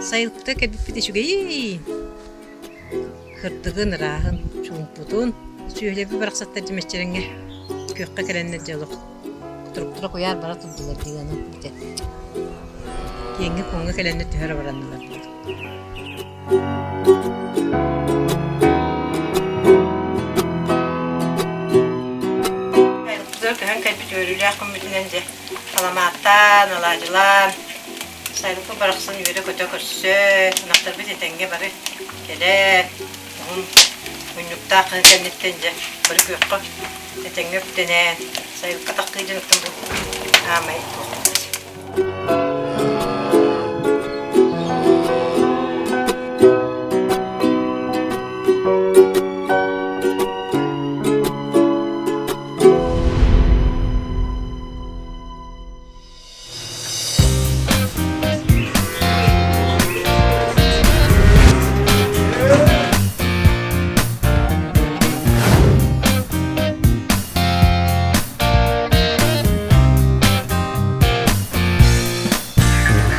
Сайылыкта кэлбиппит үчүгэйий! Сырдыгын, ырааһын, чуумпутун, сүөһүлэрбит барахсаттар дьимэччирэҥҥэ күөххэ кэлэннэр дьэ олох кутуруктара куйаар бара турдулар дии онон ити киэҥҥэ-куоҥҥа кэлэннэр түһэр абыраннылар Көһөн кэлбит үөрүүлээх күммүтүнэн дьэ саламааттаан, алаадьылаан Сайылыкпыт барахсан үөрэ-көтө көрсөн, ынахтарбыт этэҥҥэ бары кэлэн, уһун унньуктаах кыһын кэнниттэн дьэ бары күөххэ этэҥҥэ үктэнэн, сайылыкка тахсыы дьонуттан бу аамай туохпут.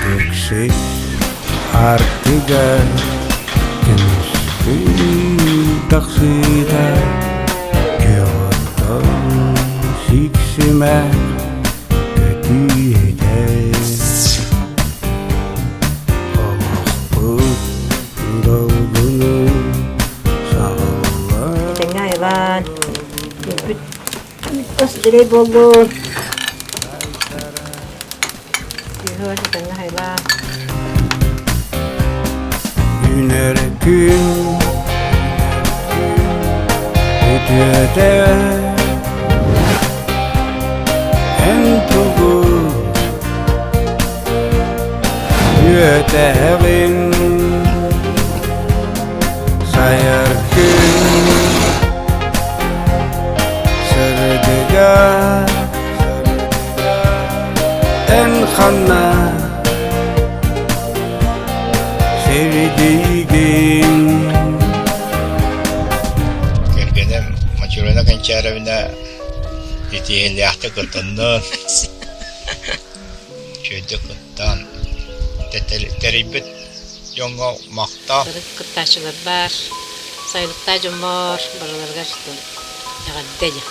Ытыксыт артыгар көмүскүү тахсыыта күөх сиксимэ Көтүүтэ олохпут долгунун саҕыллар Этэҥҥэ айылаан, үппүт ас дэлэй буоллун. Үһү этэҥҥэ айылаан. Үүнэр күн үтүөтэ Эн тугу үөтэҕин сайар күн сырдыга эн ханна сирдиигин Кэргэним Мачурина Кэнчээрэбинэ Итиһиилээхтик кыттыннын, үчүгэйдик кыттан, тэрийбит дьоҥҥо махтал. Кыттааччылар баар, сайылыктаах дьоммор барыларыгар эҕэрдэ диэх.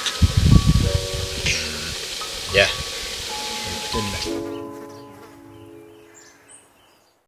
Дьэ, бүттүм.